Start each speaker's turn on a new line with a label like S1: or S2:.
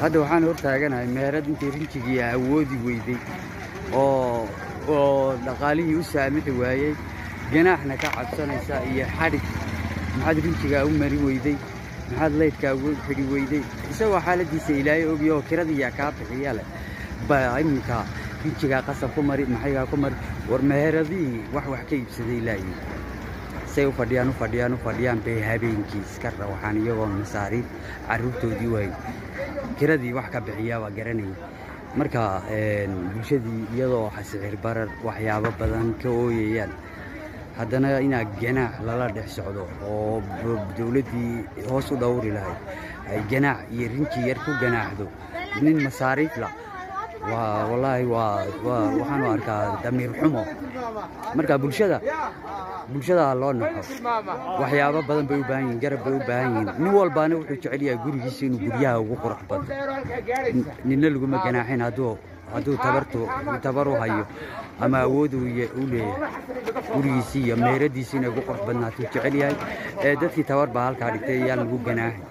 S1: Hadda waxaan hor taaganahay meherad intii rinjigii awoodi weyday oo dhaqaalihii u saamixi waayey, ganaaxna ka cabsanaysa iyo xadhig. Maxaad rinjigaa u mari weyday? Maxaad laydkaa ugu xidhi weyday? Isagoo xaaladiisa Ilaahay ogyo oo kiradiiyaa kaa bixiya leh ba iminka rinjigaa qasab ku mari, maxaygaa ku mari. War meheradihii wax ka iibsaday laayihin, say u fadhiyaan, u fadhiyaan, u fadhiyaan bay habeenkii iska rawaxaan iyagoo masaariif carruurtoodii waayey, kiradii wax ka bixiya waa garanaya. Marka bulshadii iyadoo sicir barar waxyaabo badan ka ooyayaan, haddana inaa ganaax lala dhex socdo oo dowladdii hoos u dhowri lahayd ay ganaax iyo rinji yar ku ganaaxdo nin masaariifla, waa wallaahi waa waxaan u arkaa damiir xumo. Marka bulshada loo naxo, waxyaabo badan bay u baahan yihiin, garab bay u baahan yihiin. Nin walbaana wuxuu jecel yahay gurigiisa inuu guryaha ugu qurux badno. Ninna laguma ganaaxin hadduu tabartu tabar u hayo ama awood u leeyahay, gurigiisii iyo meheradiisii inay ugu qurux badnaatuu jecel yahay. Ee dadkii tabar baa halkaa dhigtay, yaan lagu ganaaxin.